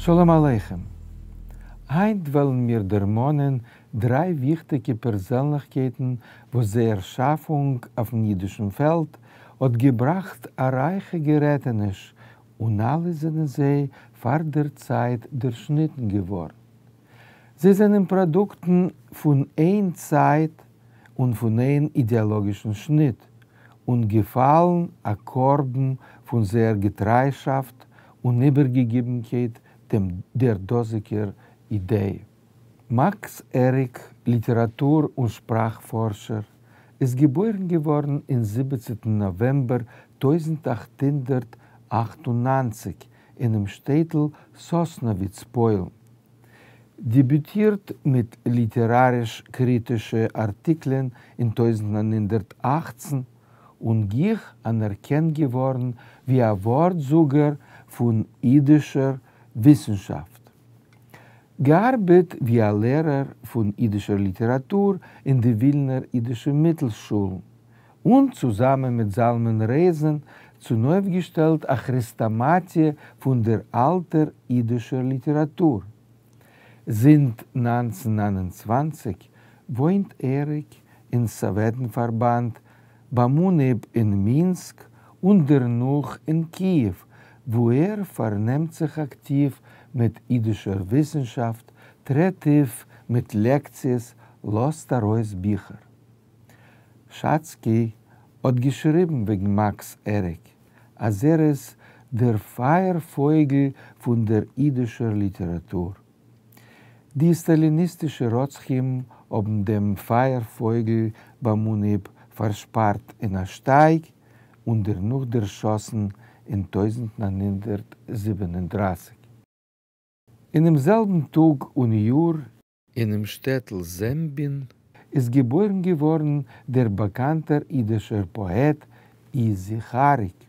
שלום עליכם! היינט וועלן מיר דערמאנען דריי וויכטיגע פערזענליכקייטן וואס זייער שאפונג אויפן אידישן פעלד האט געבראכט א רייכע גערעטעניש, און אלע זענען זיי פאר דער צייט דערשניטן געווארן. זיי זענען פראדוקטן פון איין צייט און פון איין אידעאלאגישן שניט, און געפאלן א קרבן פון זייער געטריישאפט און איבערגעגעבנקייט דעם דער דאזיגער אידעע. מאקס עריק, ליטעראטור און שפראך-פארשער, איז געבוירן געווארן אין זיבעצנטן נאוועמבער 1898 אינעם שטעטל סאסנאוויץ, פוילן. דעביוטירט מיט ליטעראַריש-קריטישע אַרטיקלען אין 1918 און גיך אַנערקענט געוואָרן ווי אַ וואָרטזאָגער פֿון ייִדישער וויסנשאַפֿט. געאַרבעט ווי אַ לערער פֿון ייִדישער ליטעראַטור אין די ווילנער ייִדישע מיטלשולן און צוזאַמען מיט זלמן רייזען צונויפֿגעשטעלט אַ כרעסטאָמאַטיע פֿון דער אַלטער ייִדישער ליטעראַטור. זינט 1929 וואוינט עריק אין סאָוועטן-פֿאַרבאַנד, ביים אָנהייב אין מינסק און דערנאָך אין קיִעוו, וווּ ער פֿאַרנעמט זיך אַקטיוו מיט ייִדישער וויסנשאַפֿט, טרעט אויף מיט לעקציעס, לאָזט אַרויס ביכער. שאצקי האט געשריבן וועגן מאקס עריק אז ער איז דער פייער פויגל פון דער אידישער ליטעראטור. די סטאליניסטישע רוצחים האבן דעם פייער פויגל ביים אנהייב פארשפארט אין א שטייג און דערנאך דערשאסן אין 1937. אינעם זעלבן טאג און יאר. אינעם שטעטל זעמבין איז געבוירן געווארן דער באקאנטער אידישער פאעט איזי כאריק.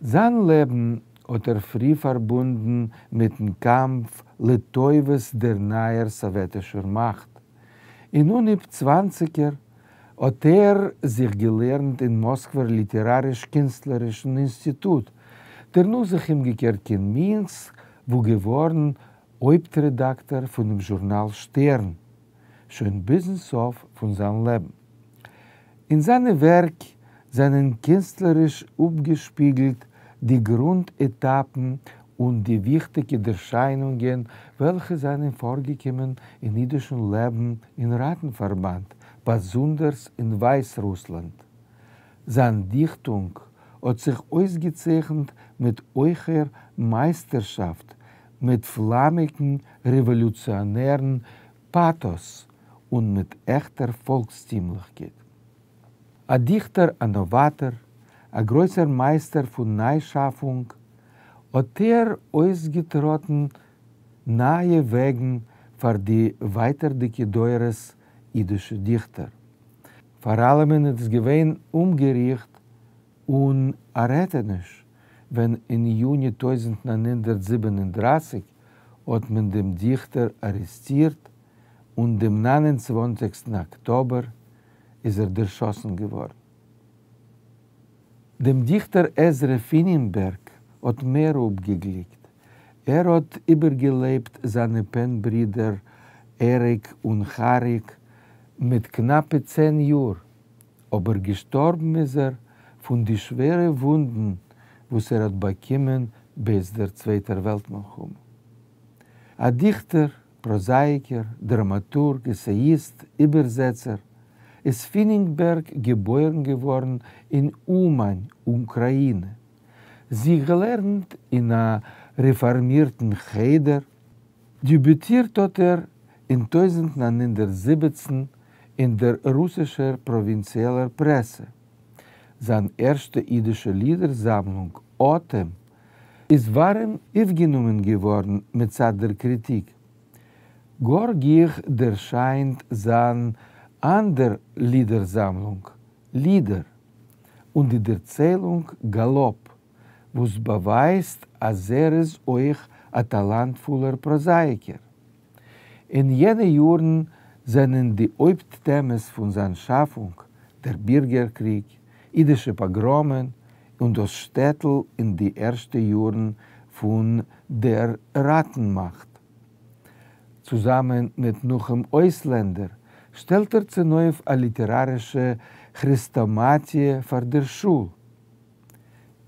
זיין לעבן האט ער פרי פארבונדן מיטן קאמף לטובת דער נייער סאוועטישער מאכט. אין אנהייב צוואנציגער האט ער זיך געלערנט אין מאסקווער ליטעראריש-קינסטלערישן אינסטיטוט, דערנאך זיך אומגעקערט קיין מינסק וואו געווארן הויפט-רעדאקטאר פונעם זשורנאל שטערן, שוין ביזן סוף פון זיין לעבן. אין זיינע ווערק זענען קינסטלעריש אפגעשפיגלט די גרונט-עטאפן און די וויכטיגע דערשיינונגען וועלכע זענען פארגעקומען אין אידישן לעבן אין ראטן-פארבאנד, באזונדערס אין ווייסרוסלאנד. זיין דיכטונג האט זיך אויסגעצייכנט מיט הויכער מייסטערשאפט, מיט פלאמיגן רעוואלוציאנערן פאטאס און מיט עכטער פאלקסטימליכקייט. א דיכטער א נאוואטאר, א גרויסער מייסטער פון ניישאפונג, האט ער אויסגעטראטן נייע וועגן פאר די ווייטערדיגע דורות אידישע דיכטער. פאר אלעמען איז עס געווען אומגעריכט און א רעטעניש ווען אין יוני 1937 האט מען דעם דיכטער ארעסטירט און דעם 29סטן אקטאבער איז ער דערשאסן געווארן. דעם דיכטער עזרא פינינבערג האט מער אפגעגליקט. ער האט איבערגעלעבט זיינע פען-ברידער עריק און כאריק מיט קנאפע צען יאר, אבער געשטארבן איז ער פון די שווערע וואונדן וואס ער האט באקומען בעת דער צווייטער וועלט מלחמה. א דיכטער, פראזאייקער, דראמאטורג, עסעיאיסט, איבערזעצער, איז פינינגבערג געבוירן געווארן אין אומאן, אוקראינע. זיך געלערנט אין א רעפארמירטן חדר, דעביוטירט האט ער אין 1917 אין דער רוסישער פראווינציעלער פרעסע. זיין ערשטע אידישע לידער-זאמלונג אטעם איז ווארעם אויפגענומען געווארן מצד דער קריטיק. גאר גיך דערשיינט זיין אנדער לידער-זאמלונג לידער און די דערציילונג גאלאפ, וואס באווייזט אז ער איז אויך א טאלאנטפולער פראזאייקער. אין יענע יארן זענען די הויפט טעמעס פון זיין שאפונג דער בירגער-קריג, אידישע פאגראמען און דאס שטעטל אין די ערשטע יארן פון דער ראטן-מאכט. צוזאמען מיט נחום אויסלענדער שטעלט ער צונויף א ליטערארישע כרעסטאמאטיע פאר דער שול.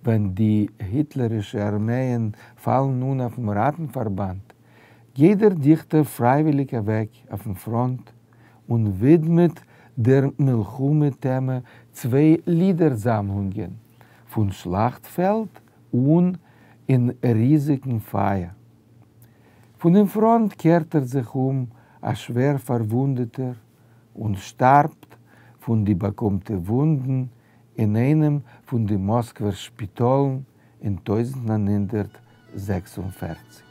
ווען די היטלערישע ארמייען פאלן אן אויפן ראטן-פארבאנד, גייט דער דיכטער פרייוויליג אוועק אויפן פראנט און ווידמעט דער מלחמה-טעמע צוויי לידער-זאמלונגען, פון שלאכטפעלד און אין ריזיגן פייער. פונעם פראנט קערט ער זיך אום א שווער פארוואונדעטער און שטארבט פון די באקומטע וואונדן אין איינעם פון די מאסקווער שפיטאלן אין 1946.